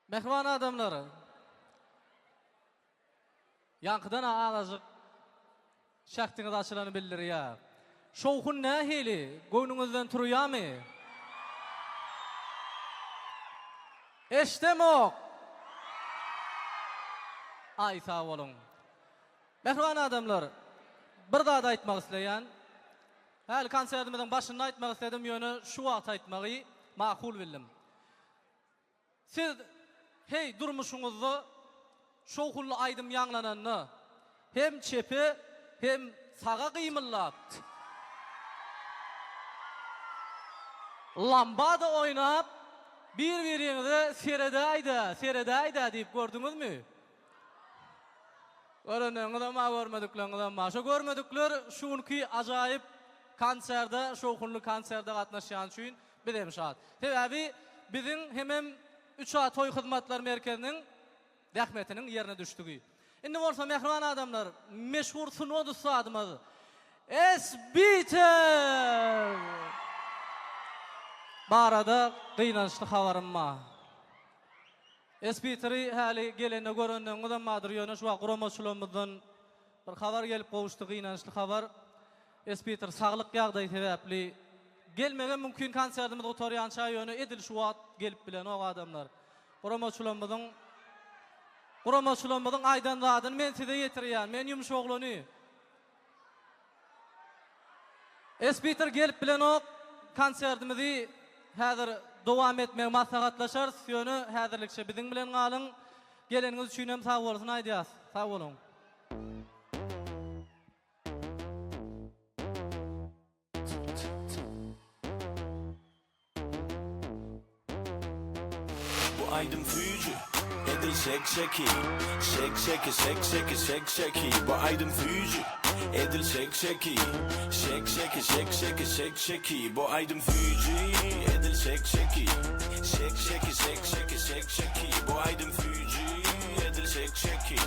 Mähriban adamlar! Ýaňkydan-a azajyk şähdiňiz açylany bildirýär. Şowhun nähili, göwnüňizden turýamy? Eşdemok! Aý, sag boluň. Mähriban adamlar, bir zat aýtmak isleýän. Häli konsertimiziň başynda aýtmak isledim, ýöne şu wagt aýtmagy makul bildim. Siz, heý, durmuşyňyzda şowhunly aýdym ýaňlananda, hem çepe, hem saga gymyldap, lambada oýnap, bir-biriňize seredäý-dä, seredäý-dä diýip gördüňizmi? Görenleriňizem bar, görmedikleriňizem bar. Şo görmedikler şu günki ajaýyp konserde, şowhunly konserde gatnaşýany üçin Bizem şat. Sebäbi biziň hemem Üç A toý hyzmatlar merkeziniň zähmetiniň ýerine düşdügi. Indi bolsa mähriban adamlar, meşhur sungat ussadymyz S-Beater barada gynançly habarym bar. S-Beateri häli gelende görenligiňizem bardyr, ýöne şu wagt guramaçylarymyzdan bir habar gelip gowuşdy, gynançly habar. Espiter saglyk ýagdaýy sebäpli gelmegem mümkin konsertimiz gutarýança ýöne edil şu wagt gelip bilenok adamlar. Guramaçylarymyzyň guramaçylarymyzyň aýdan zadyny men size ýetirýän. Men ýumuş oglany. Espiter gelip bilenok konsertimizi häzir dowam etmegi maslahatlaşarys ýöne häzirlikçe biziň bilen galyň. Geleniňiz üçinem sag bolsun aýdýas. Sag boluň. Bu aýdym süýji, edil şek-şeki Şek-şeki, şek-şeki, şek-şeki Bu aýdym süýji, edil şek-şeki Şek-şeki, şek-şeki, şek-şeki Bu aýdym süýji, edil şek-şeki Şek-şeki, şek-şeki, şek-şeki Bu aýdym süýji, edil şek-şeki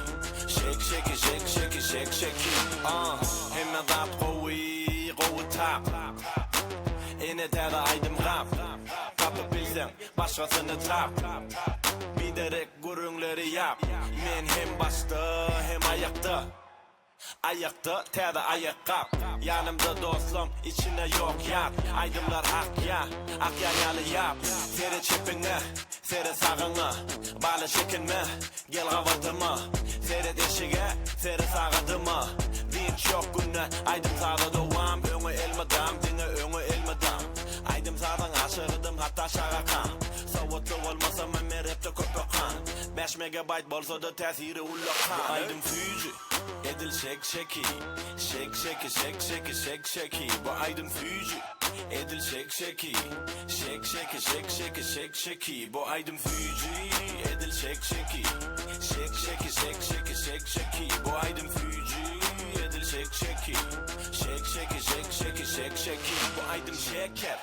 Şek-şeki, şek-şeki, şek-şeki Ah, hemme zat gowy, gowy tap Ene täze aýdym gap Tapyp bilseň, başgasyny tap Biderek gürrüňleri ýap Men hem başda, hem aýakda Aýakda täze aýakgap Ýanymda dostlam, içinde ýok ýat Aýdymlar akýa, akýan ýaly ýap Seret çepiňe, seret sagyňa Bala çekinme, Gel gabadyma, seret eşige, seret sagadyma Dynç ýok günde, aýdym-saza dowam Öňe elmydam, diňe öňe elmydam Aýdym-sazyň aşygydym hatda çagakam Sowatly bolmasamam men repde köp okan Bäş megabaýt bolsa-da täsiri ullakan Bu aýdym süýji, edil şek-şeki Şek-şeki, şek-şeki, şek-şeki Bu aýdym süýji, edil şek-şeki Şek-şeki, şek-şeki, şek-şeki Bu aýdym süýji, edil şek-şeki Şek-şeki, şek-şeki, şek-şeki Bu aýdym süýji, edil şek-şeki Şek-şeki, şek-şeki, şek-şeki Bu aýdym şeker,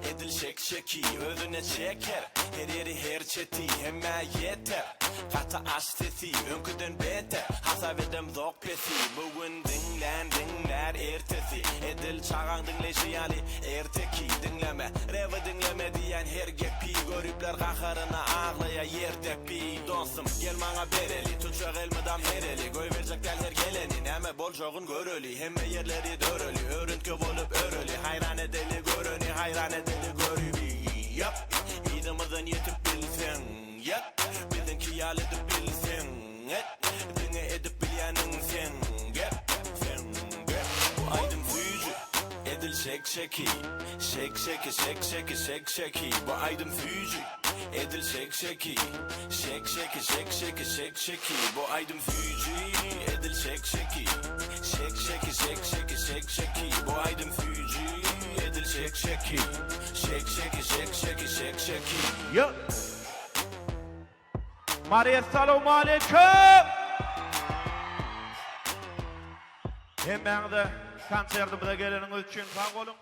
edil şek-şeki Özüne çeker, her ýeri her çeti Hemmä ýeter, gaty aç sesi Öňküden beter, hasap edemzok pesi Bu gün diňlän diňlär ertesi Edil çagaň diňleýşi ýaly erteki Diňleme, rebi diňleme diýýän her gepi Göripler gaharyna aglaýa ýer depi Dostum, gel maňa bereli Tutjak elmydam her eli Goýberjek däl her geleni Näme boljagyn göreli Hemme ýerleri döreli Örüntgi bolup öreli Haýran edeli göreni Haýran edeli göribi Ýap, yzymyzdan ýetip bilseň Ýap, biziňki ýaly edip bilseň Et, diňe edip bilýäniň seň gep, seň gep Bu aýdym süýji, edil şek-şeki Şek-şeki, şek-şeki, şek-şeki Bu aýdym süýji, edil şek-şeki Şek-şeki, şek-şeki, şek-şeki Bu aýdym süýji, edil şek-şeki Şek-şeki, şek-şeki, şek-şeki Bu aýdym süýji, edil şek-şeki Şek-şeki, şek-şeki, şek-şeki. Ýa. Mary Essalawmaleýkum! Hemmäňize konsertimize geleniňiz üçin sag boluň.